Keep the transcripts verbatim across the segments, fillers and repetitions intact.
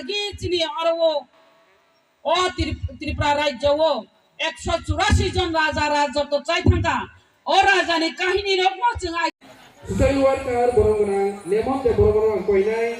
Agi chini oro o, o Trip-, Tripura rajyo o ekso churasi jon raja raja to chai thangkha. O raja ni kahini rok no chwng ai. Social worker borok gwnang, Nemon de borok gwnang koinai.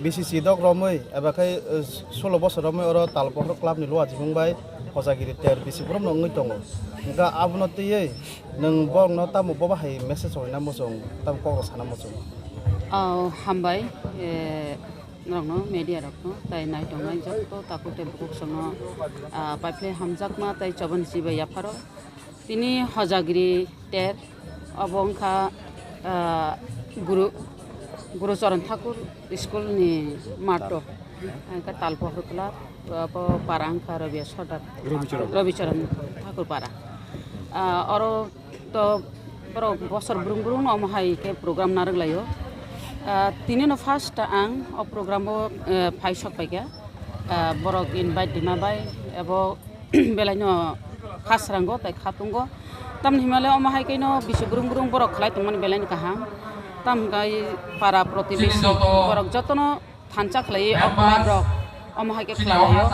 Bisi sidok romwi eba khai, eh, solo bosor romwi oro Talpokhor club ni luwa chibung bai Hojagiri ter bisi borok no wngwi tongo. Hwnkhe abono twiwi nwng borok no tamo boba hai message rwna muchung, tamo kok rok sana muchung? Oh, hambai, eh, norokno, media rokno, tai naitongnai joto takhuk tei bukhuk songno, ah, paiphlai hamjakma tei chobani chibai yapharo. Tini Hojagiri ter, obo wngkha, ah, Guru, Guru Charan Thakur school ni mato. Hwnkhe Talpokhor club, abo para wngkha Rabi Sordar. Rabi Charan. Rabi Charan Thakur para. Ah, oro to borok bosor brung brung no omo hai khe program narwk laio. Ah, tini no first ang o program o, eh, phai sok paikha. Ah, borok invite rima bai abo belai no kha srango tai kha tongo. Tamni himale omo hai khe no bisi brung brung borok khlai tongmani belai no kaham. Tam hwnkhe para protibesi borok jotono thansa khlaiwi o club rok omo hai khe khlai laio.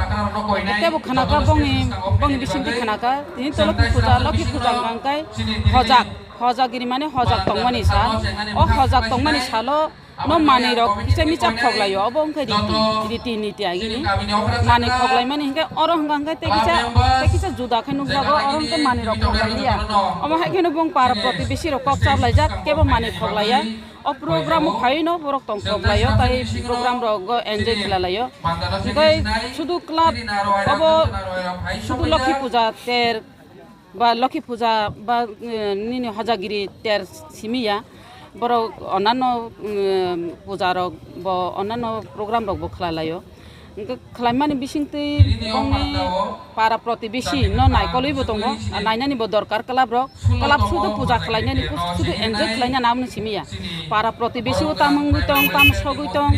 Tebo khnakha bongni, bongni bisingtwi khnakha tini to Lokhi puja, Lokhi puja hwnkha hwnkhe hojak, hojagiri mane hojak tongmani sal. O hojak tongmani salo no manwi rok kisa misa khok laio, obo wngkha riti, riti niti agini manwi khok laimani hwnkhe oro hwnkha hwnkhe tei kisa, tei kisa juda khe nukjago, oro hwnkhe manwi rok khok lailiya. Omo hai kheno bong para protibesi rok kok chap laijak, kebo manwi khok laiya. O program o phaiwi no borok tong khok laio, tai program rogo enjoy khlai laio. Hwnkhe sudu club obo sudu Lokhi puja ter ba Lokhi puja ba, eh, nini hojagiri ter simi ya. Borok onano, eh, puja rok bo onano program rok bo khlai laio. Hwnkhe khlaimani bisingtwi bongni para protibesi no naikolwi bo tongo, nainani bo dorkar club rok, club sudu puja khlainani, sudu enjoy khlainani amoni simi ya. Para protibesi o tam wngwi tong, tam sogwi tong,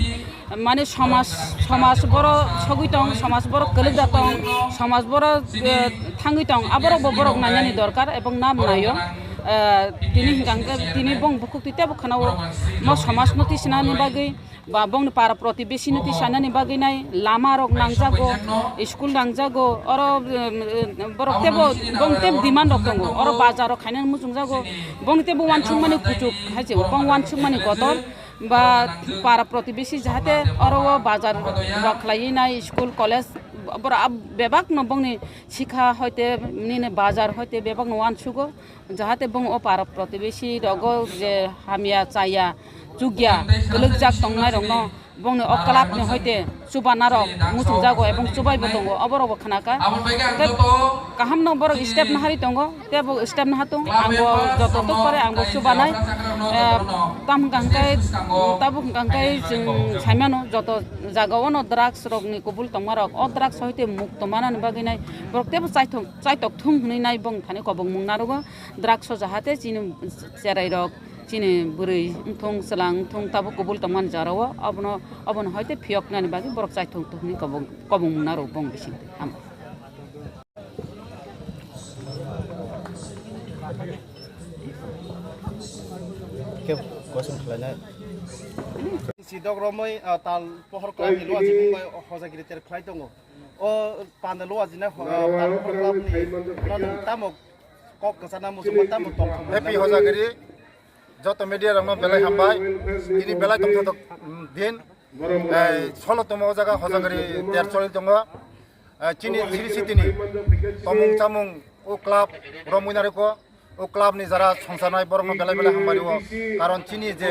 mane somaj, somaj boro sogwi tong, somaj boro kwlwkda tong, somaj boro, eh, thangwi tong, aborok bo borok nainani dorkar ebong nam naio. Eh, tini hwnkha hwnkhe tini bong bukhuk twi tebo khwnao mo somaj no tisinani bagwi. Ba bongni para protibesi no tisanani bagwi nai lama rok nangjago, school nangjago, oro, em, em, borok tebo, bong tebo demand rok tongo, oro bazar rok khainani muchungjago, bong tebo wansukmani kuchuk hai se, bong wansukmani kotor, ba para protibesi jahate oro o bazar rok khlaiwi nai school, college, borok bebak no bongni sikha hoite nini bazar hoite bebak no wansugo. Jahate bong o para protibesi rogo je hamya chaya chukya kwlwkjak tongnai rokno bongni o club ni hoite chubana rok muchungjago ebong chubaibo tongo, oborokbo khnakha. Tei kaham no borok step nahari tongo, tebo step nahatung, angbo joto tok pore angbo chubanai. Eh, tam hwnkha hwnkhe, tabuk hwnkha hwnkhe chwng saimano joto jagao no drugs rokni kubul tongmarok, o drugs hoite mukto manani bagwi nai borok tebo chaitok, chaitok thung hwnwi nai bong thani kobongmung narogo. Drugs o jahate chini cherai rok, chini bwrwi wngthung, chwla wngthung, tabuk kubul tongmani jorao, obono, obono hoite phiyoknani bagwi borok chaithok thokni kobong, kobong mwnarok bong bising twi. Ham. Khe question khlainai. Sidok romwi, ah, tal pohor kwlangni luachi bumbai hojagiri ter khlai tongo. O panda luachi na ho-, tal pohor kwlangni, no, no, tamo kok kwchana muchungma tamo tongthokma. Happy Hojagiri, joto media rokno belai hambai. Tini belai tongthok, mm, din. Eh, solo tomo o jaga Hojagiri ter choli tongo. Eh, chini Sri City ni tomung chamung o club romwi narwkho. O club ni jara songcharnai borokno belai belai hambai o, karon chini je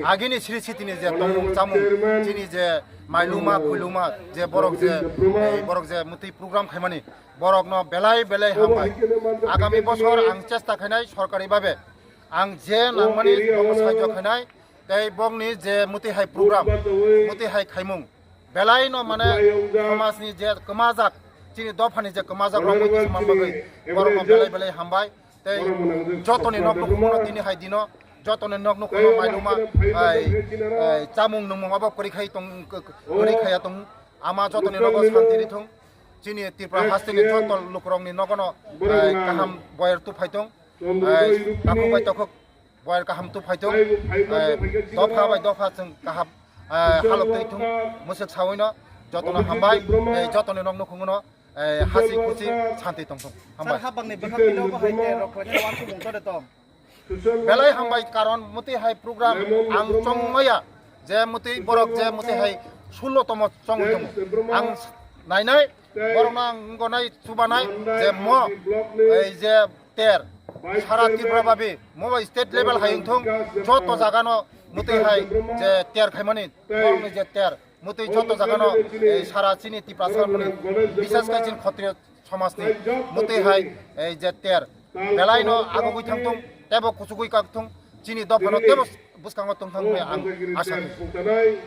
agini sri siti ni je tongmung chamung, chini je mailuma khuiluma je borok je, eh, borok je mutwi program khaimani, borokno belai belai hambai. Agami bosor ang chesta khainai sorkari babe, ang je nangmani bono sahajyo khainai, tei bokni je mutwi hai program, mutwi hai khaimung, belai no mane somajni je kwmajak, chini dophani je kwmajak rok bai kisa manbagwi borokno belai belai hambai. Tei jotoni nok nukhungno tini hai dino, jotoni nok nukhungno mailuma, ai, ai, chamung nungmung abo kwrwi khai tong, kwrwi khaya tong, ama jotoni nogo santi rithung. Chini Tripura hasteni joto lukurokni nogono, ai, kaham boyer tuphai tong, ai, takhuk bai takhuk boyer kaham tuphai tong, ai, dopha bai dopha chwng kaham, ai, halok twi thung, mwswk sawino jotono hambai, tei jotoni nok nukhungno, eh, hasi khusi santi tongthung. Hambai. Sir, habangni bwkhak tino bo hai ter rok khlainai wansukmung tore tong. Belai hambai, karon mutwi hai program ang chongmaya, je mutwi borok je mutwi hai sullo tomo chongwi tongo. Ang nainai, borokno ang wnggonai chubanai je mo, ei je ter, sara Tripura babi, mo bai state level hai wngthung, joto jagano mutwi hai je ter khaimani, borokni je ter, mutwi joto jagano, ei, sara chini Tiprasa mani, bishes khe chini Khotriyo somajni mutwi hai, ei, je ter belai no agugwi thangthung, teibo kuchugwi kakthung, chini dophano teibo bwskango tongthang hwnwi ang asa khe.